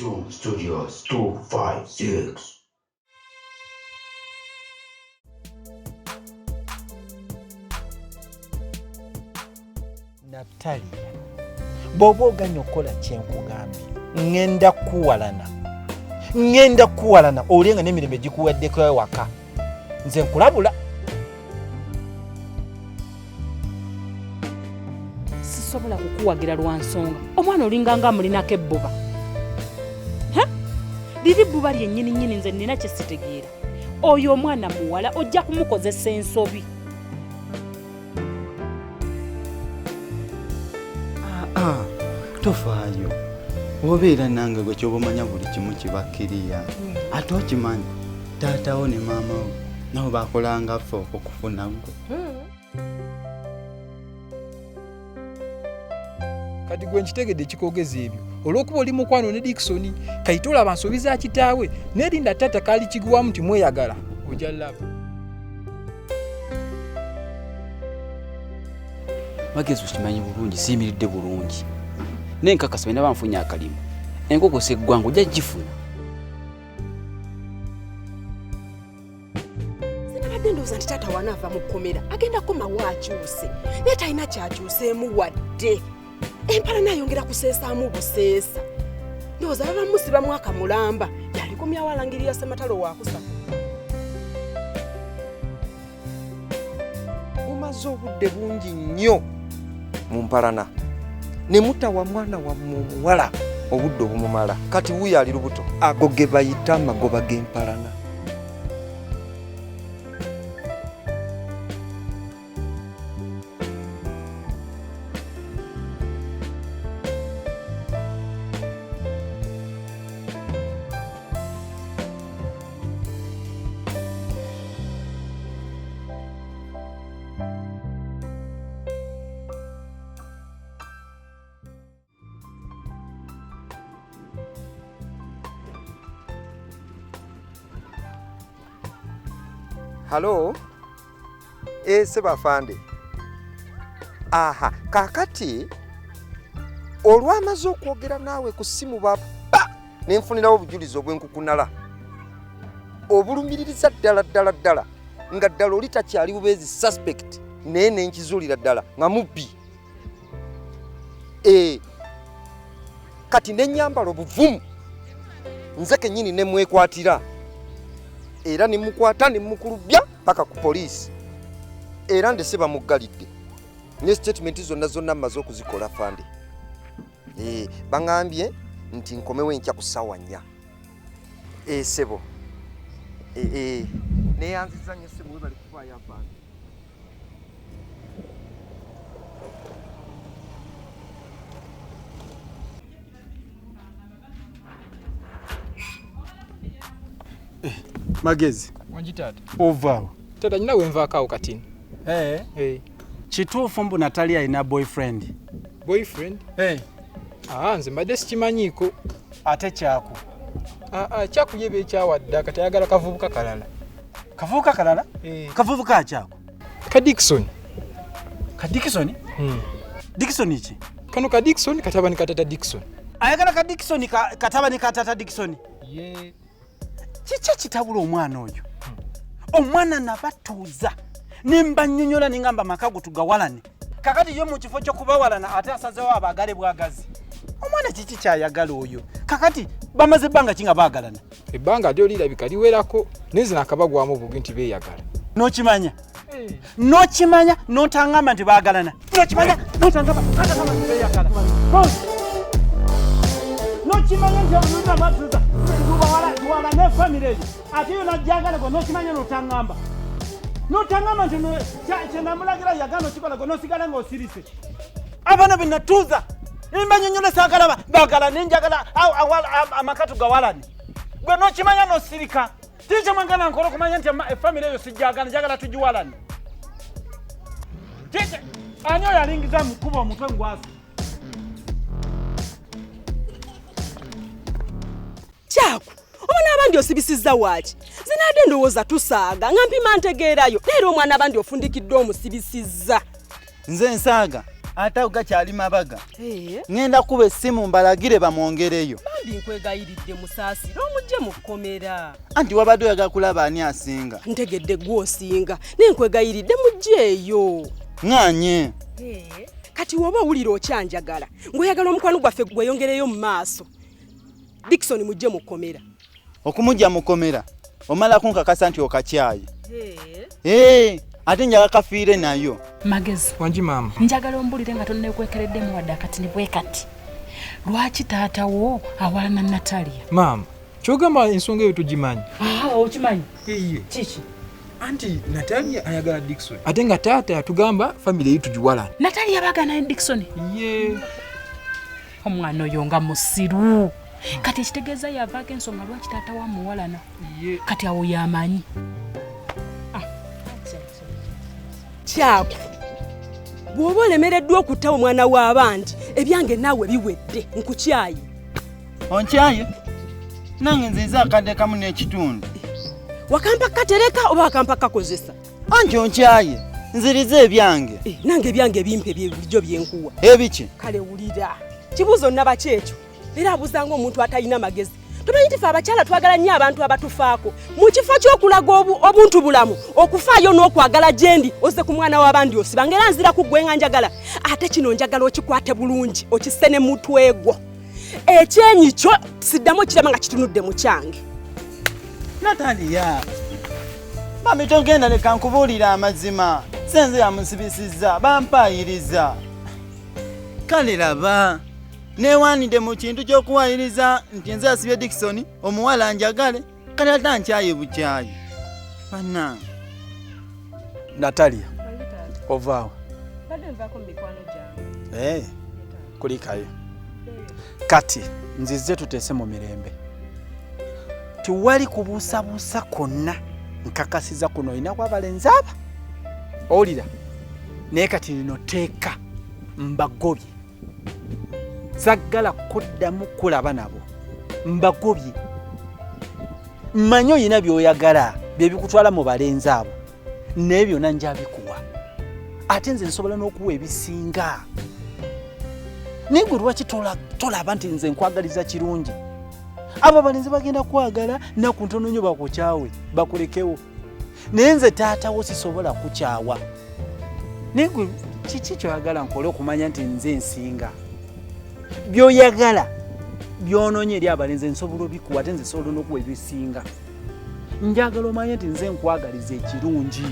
Zoom Studios 256. Natalia, bw'oba oganya okukola kyenkugambye, ŋŋenda kukuwalana, ŋŋenda kukuwalana olye nga n'emirembe gikuweddeko ewaka. Nze nkulabula. Sisobola kukuwagira lwa nsonga omwana olinga nga amulinako ebbuba. Liri bbuba lyennyini nnyini, nze nnina kye sitegeera. Oyo omwana muwala ojja kumukozesa ensobi. Ah, tofaayo, obeera nange gwe kyoba omanya buli kimu kiba kiriya. Ate okimanyi taatawo ne maama wo nabo bakolanga ffe okukufuna gwe. Kati gwe nkitegedde ekikwogeza ebyo olw'okuba oli mukwano ne Dickson. Kayite olaba nsobi za kitaawe nerinda taata kaali kigwamu nti mweyagala ojja laba. Magezi okimanyi bulungi siyimiridde bulungi naye nkakasa bwe naba nfunye akalimu enkoko seggwanga ojja gifuna. Sinabadde ndowooza nti taata wanaava mu kkomera agenda kukomawo akyuse, naye talina kyakyuseemu wadde. Empalana ayongera kuseesaamu buseesa. Ndowooza baba musiba mwaka mulamba yalikomyawo alangirira Ssematalo waakusatu. Mumaze obudde bungi nnyo mu mpalana ne mutawa mwana wammwe omuwala obudde obumumala. Kati wuuyo ali lubuto. Ago ge bayita amagoba g'empalana. Halo? Sebafande. Aha, kakati olwamaze okwogera naawe ku ssimu baba ne nfunirawo obujulizi obw'enkukunala obulumiririza ddala ddala ddala nga ddala oli takyali bubeezi suspect, naye ne nkizuulira ddala nga mubbi. Kati ne nnyambala obuvumu nze kennyini ne mwekwatira era ne mukwata ne mukulubya paka ku poliisi, era ndese bamuggalidde ne statement zonna zonna mmaze okuzikola fande. Baŋŋambye nti nkomewo enkya ku ssaawa 4. Sebo. Neeyanzizza nnyo ssebo, webale kufaayo afande. Magezi. Wangi taata. Ovaawo. Taata nyina wenvaako awo katini. Kituufu mbu Natalia alina boyfriend. Boyfriend? Nze mbadde sikimanyiiko. Ate kyaku? Kyaku ye beekyawadde kati ayagala kavubuka kalala. Kavubuka kalala? Kavubuka kyaku? Ka Dickson. Ka Dickson? Dickson ki? Kano ka Dickson katabani ka tata Dickson. Ayagala ka Dickson katabani ka tata Dickson. Ye. Kiki ekitabula omwana oyo? Omwana nabatuuza ne mbannyonnyola ne ngamba amaka go tugawalane. Kakati ye mu kifo ky'okubawalana ate asazeewo abaagale bwagazi. Omwana kiki ky'ayagala oyo? Kakati bamaze ebbanga ki nga baagalana? Ebbanga lyo lirabika liwerako naye nze nakabagwamu bubi nti beeyagala. N'okimanya? N'okimanya n'otangamba nti baagalana. N'okimanya n'otangamba nti beeyagala. N'okimanya nti batuuza tuwalane famire eyo ate yo najjagala gwe n'okimanya n'otangamba. N'otangamba nti kye namulagira yagaana okikola gwe n'osigala ng'osirise. Abaana be natuuza mbanyonnyola saagala baagala ne njagala amaka tugawalane. Gwe n'okimanya n'osirika. Kiki kye mwagala nkola okumanya nti efamire eyo sijjagala, njagala tugiwalane. Kiki ani oyo alingiza mu kkubo omutwe ngwasa? Kyaku, oba n'abandi osibisizza waaki? Zinaadde ndowooza tusaaga nga mpima ntegeerayo, naye era omwana abandi ofundikiddwa omusibisizza. Nze nsaaga ate ago gakyali mabaga. Ŋŋenda kuba essimu mbalagire bamwongereyo. Bambi nkwegayiridde musaasire omugye mu kkomera. Anti wabadde oyagala kulaba ani asinga. Ntegedde gwe osinga naye nkwegayiridde mugyeeyo. Ŋŋaanye. Kati woba owulira okyanjagala ng'oyagala omukwano gwaffe gweyongereyo mu maaso, Dickson mugye mu kkomera. Okumugya mu kkomera omala kunkakasa nti okakyaye. Ate njagala kafiire nayo. Magezi. Wangi maama. Njagala ombulire nga tonnekwekereddemu wadde akati ne bwe kati. Lwaki taata wo awalana Natalia? Maama, ky'ogamba ensonga eyo tugimanyi. Okimanyi? Iye. Kiki? Anti Natalia ayagala Dickson. Ate nga taata yatugamba family ye tugiwalana. Natalia baagana ne Dickson? Ye. Omwana oyo nga musiru. Kati ekitegeeza yavaako ensonga lwaki taata wa muwalana. Kati awo yamanyi. Kyaku. Bw'oba olemereddwa okutta omwana w'abandi, ebyange naawe biwedde, nkukyaye. Onkyaye? Nange nziza akadde kamu n'ekitundu. Wakampa katereka oba wakampa kakozesa? Anti onkyaye, nziriza ebyange. Nange ebyange bimpe bulijjo byenkuwa. Ebiki? Kale wulira. Kibuuzo nnabaki ekyo? Era abuuza ng'omuntu atalina magezi. Tumanyi nti ffe abakyala twagala nnyo abantu abatufaako. Mu kifo ky'okulaga obuntu bulamu, okufaayo n'okwagala gye ndi, ozze ku mwana w'abandi osiba ng'era nzira ku ggwe nga njagala. Ate kino njagala okikwate bulungi, okisse ne mutwe gwo. Ekyenyi kyo siddamu okiraba nga kitunudde mu kyange. Natalia, mami togenda leka nkubuulira amazima. Ssenze yamusibisizza, bampaayiriza. Kale laba. Neewaanidde mu kintu ky'okuwaayiriza nti nze asibye Dickson omuwala njagale kati ate ankyaye bukyayi. Bannange. Natalia, ovaawo? Badde nvaako mu mikwano gyange. Kulikayo. Kati nzize tuteese mu mirembe. Tewali kubuusabuusa kwonna nkakasiza kuno olinaku abalenzi aba. Owulira? Naye kati lino tteeka mbagobye. Saagala kuddamu kulaba nabo. Mbagobye. Mmanyi olina by'oyagala bye bikutwala mu balenzi abo. Naye byonna njabikuwa. Ate nze nsobola n'okuwa ebisinga. Naye gwe lwaki tolaba nti nze nkwagaliza kirungi? Abo abalenzi bagenda kwagala nnaku ntono nnyo bakukyawe, bakulekewo. Naye nze taata wo sisobola kukyawa. Naye gwe kiki ky'oyagala nkole okumanya nti nze nsinga? By'oyagala by'onoonya eri abalenzi nsobola obikuwa ate nze nsobola n'okuwa ebisinga. Njagala omanye nti nze nkwagaliza ekirungi.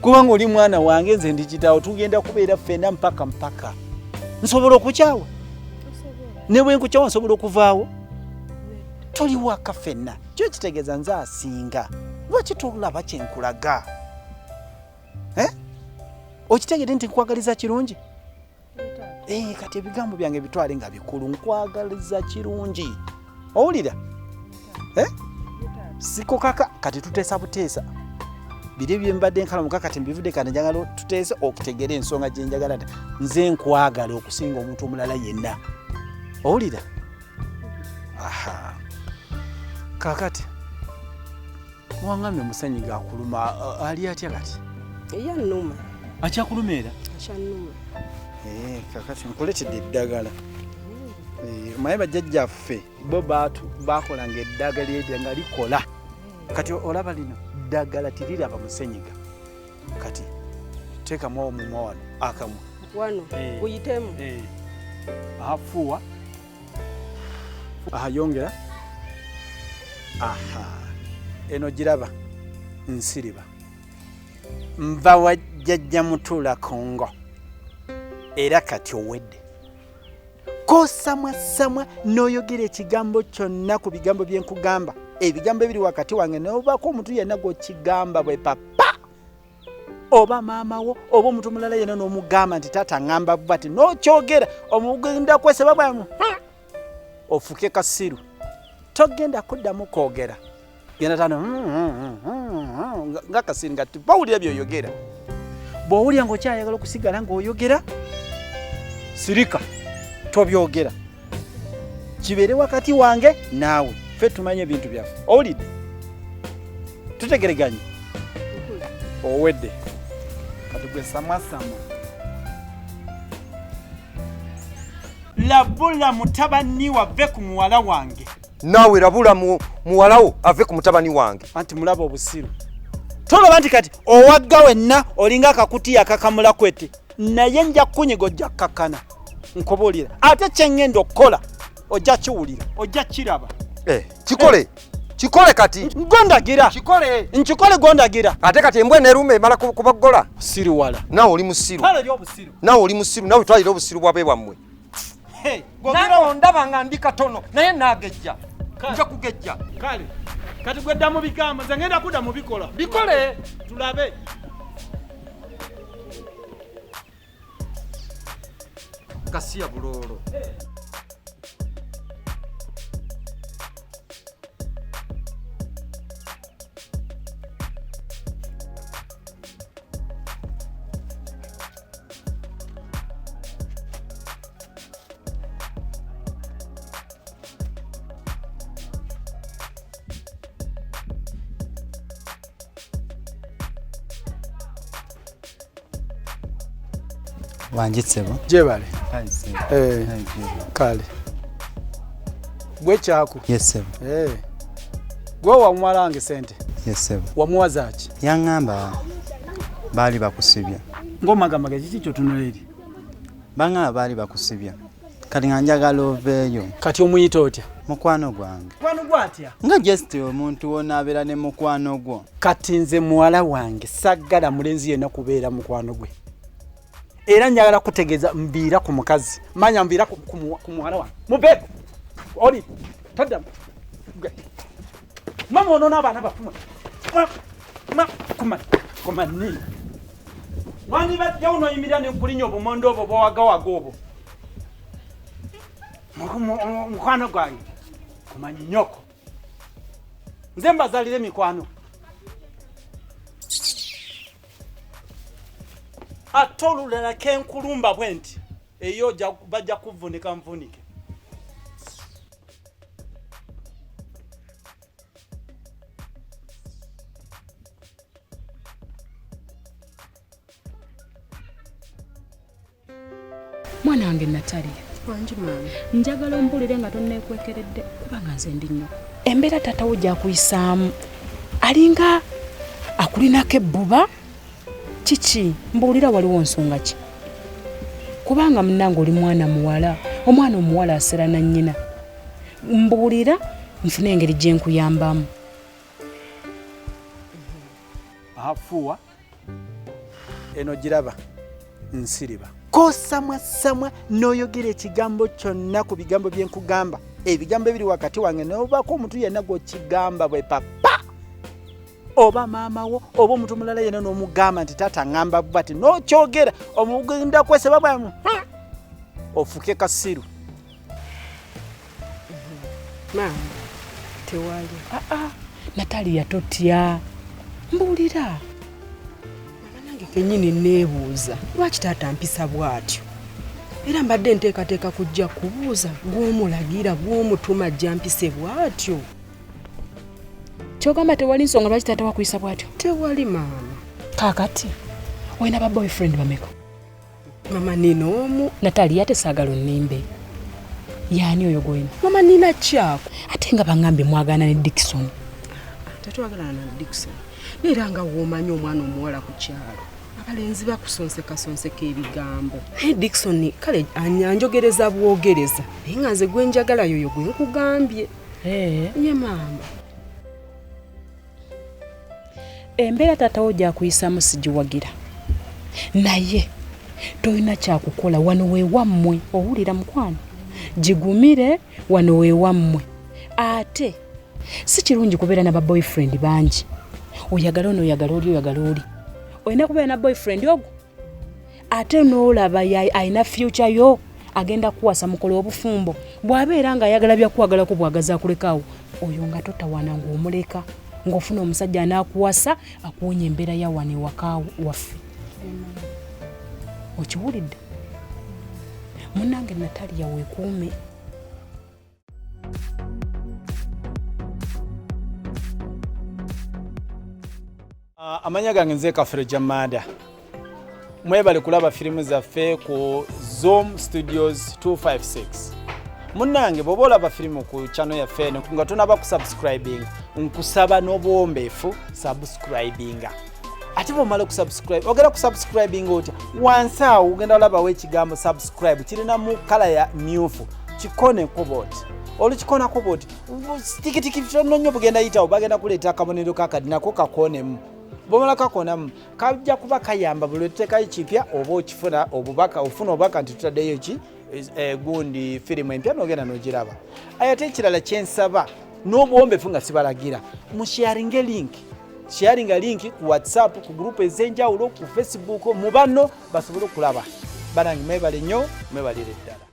Kubanga oli mwana wange nze ndi kitaawo, tugenda kubeera ffenna mpaka mpaka. Nsobola okukyawa? Ne bwe nkukyawa nsobola okuvaawo? Tuli waka ffenna. Kyo kitegeeza nze asinga. Lwaki tolaba kye nkulaga? Okitegedde nti nkwagaliza kirungi? Kati ebigambo byange bitwale nga bikulu, nkwagaliza kirungi. Owulira? Sikukaka, kati tuteesa buteesa. Biri bye mbadde nkalamuka kati mbivudde kati njagala tuteese okutegeera ensonga gye njagala nti nze nkwagala okusinga omuntu omulala yenna. Owulira? Aha. Kaakati wangambye omusenyiga akuluma, ali atya kati? Eyannuma. Akyakuluma era? Akyannuma. Kakati nkuleetedde eddagala. Omanyi bajjajjaffe bo baakolanga eddagala eryo nga likola. Kati olaba lino ddagala teriraba musenyiga. Kati teekamu omumwa wano akamwa. Wano guyitemu. Aha, fuuwa. Aha, yongera. Aha. Eno giraba nsiriba. Nva wa jjajja Mutuula Kongo. Era kati owedde. Kosamwasamwa n'oyogera ekigambo kyonna ku bigambo bye nkugamba. Ebigambo ebiri wakati wange n'obaako omuntu yenna gw'okigamba bwe papa oba maama wo oba omuntu omulala yenna n'omugamba nti taata ŋŋamba bw'ati n'okyogera omugenda kwesaba bwamu ofuuke kasiru. Togenda kuddamu kwogera. Genda tano nga kasiru nga bawulira by'oyogera. Bw'owulira ng'okyayagala okusigala ng'oyogera, sirika, tobyogera. Kibeere wakati wange naawe, ffe tumanye ebintu byaffe. Owulidde? Tutegereganye? Owedde. Kati gwe samwasamwa. Labula mutabani wave ku muwala wange. Naawe labula muwalawo ave ku mutabani wange. Anti mulaba obusiru. Tolaba nti kati owagga wenna olinga akakutiya akakamula kwete. Naye nja kunyiga ojja kkakkana. Nkubuulira. Ate kye ŋŋenda okukola ojja kiwulira, ojja kiraba. Kikole. Kikole kati. Gondagira. Kikole. Nkikole gondagira. Ate kati embwa eneruma emala kubaggola. Siruwala. Naawe oli musiru. Twala eri obusiru. Naawe oli musiru, naawe twalira obusiru bw'abe bwammwe. Naawe ondaba nga ndi katono naye naagejja. Nja kugejja. Kale. Kati gwe dda mu bigambo, nze ngenda kudda mu bikola. Bikole. Tulabe. Kasiya buloolo. Wanjitsebo. Jebale. Kale. Gwe kyako. Yes sebo. Gwe wamuwalange sente. Yes sebo. Wamuwa zaaki? Yangamba baali bakusibya. Ng'omagamba kiki ky'otunula eri? Bangamba baali bakusibya. Kati nga njagala oveeyo. Kati omuyita otya? Mukwano gwange. Mukwano gwo atya? Nga just omuntu w'onaabeera ne mukwano gwo. Kati nze muwala wange saggala mulenzi yenna kubeera mukwano gwe. Era njagala kutegeeza mbiira ku mukazi. Manya mbiira ku muwala wange. Mubeeko. Oli toddamu. Mama onoona abaana baffe. Kuma nini? Wandibadde onoyimirira ne nkulinnya obumondo obwo bw'owagawaga obwo. Mukwano gwange. Kuma nnyoko. Nze mbazaalira emikwano. Ate olulala kenkulumba bwe nti eyo bajja kuvunika nvunike. Mwana wange Natalia. Wangi maama. Njagala ompulire nga tonneekwekeredde kubanga nze ndi nnyo. Embeera taata wo gy'akuyisaamu alinga akulinako ebbuba. Kiki mbuulira waliwo nsonga ki? Kubanga munnange oli mwana muwala, omwana omuwala asera na nnyina. Mbuulira nfune engeri gye nkuyambamu. Afuwa eno giraba nsiriba. Kosamwasamwa n'oyogera ekigambo kyonna ku bigambo bye nkugamba. Ebigambo ebiri wakati wange n'obaako omuntu yenna gw'okigamba bwe papa. Oba maama wo oba omuntu omulala yenna n'omugamba nti taata ŋŋamba bw'ati n'okyogera omugenda kweseba bwamu ofuke kasiru. Maama tewali. Natalia totya. Mbuulira. Mama nange kennyini neebuuza lwaki taata mpisa bw'atyo? Era mbadde nteekateeka kujja kubuuza gw'omulagira gw'omutuma ajja mpise bw'atyo. Kyogamba tewali nsonga lwaki taata wakuyisa bw'atyo? Tewali maama. Kaakati olina ba boyfriend bameka? Mama nina omu. Natalia ate saagala onnimbe. Yaani oyo gw'olina? Mama nina kyako. Ate nga bangambye mwagaana ne Dickson. Tetwagalana na Dickson. Naye era nga w'omanyi omwana omuwala ku kyalo. Abalenzi bakusonsekasonseka ebigambo. Naye Dickson kale anjogereza bwogereza. Naye nga nze gwe njagala yoyo gwe nkugambye. Ye maama. Embeera taata wo gy'akuyisaamu sigiwagira. Naye tolina kyakukola wano we wammwe, owulira mukwano? Gigumire wano we wammwe. Ate si kirungi kubeera na ba boyfriend bangi. Oyagala ono, oyagala oli, oyagala oli. Olina kubeera na boyfriend ogwo. Ate n'olaba alina future yo, agenda kuwasa mukola obufumbo. Bw'abeera ng'ayagala byakuwagalako bw'agaza akulekaawo, oyo nga totawaana ng'omuleka. Ng'ofuna omusajja anaakuwasa akuwonya embeera ya wano ewaka waffe. Okiwulidde? Munnange Natalia weekuume. Amanya gange nze Kafero Jamada. Mwebale kulaba firimu zaffe ku Zoom Studios 256. Munnange, bw'oba olaba firimu ku channel yaffe eno nga tonaba kusubscribinga, nkusaba n'obuwombeefu subscribinga. Ate bwomala okusubscribe, ogenda kusubscribinga otya? Wansi awo ogenda olabawo ekigambo subscribe, kirina mu kala ya myufu, kikoneko bwoti. Olukikonako bwoti, tikitiki tono nnyo bugenda yitawo, bagenda kuleeta akabonero kakadi, nako kakonemu. Bwomala kakonamu, kajja kuba kayamba buli lwetuteekayo kipya oba okifuna obubaka, ofuna obubaka nti tutaddeyo ki gundi firimu empya, nogenda nogiraba. Ate ekirala kyensaba n'obuwombefu nga sibalagira, musharinge link, sharinga link ku WhatsApp, ku gurupu ez'enjawulo, ku Facebook, mu banno basobole okulaba. Banange, mwebale nnyo, mwebalire ddala.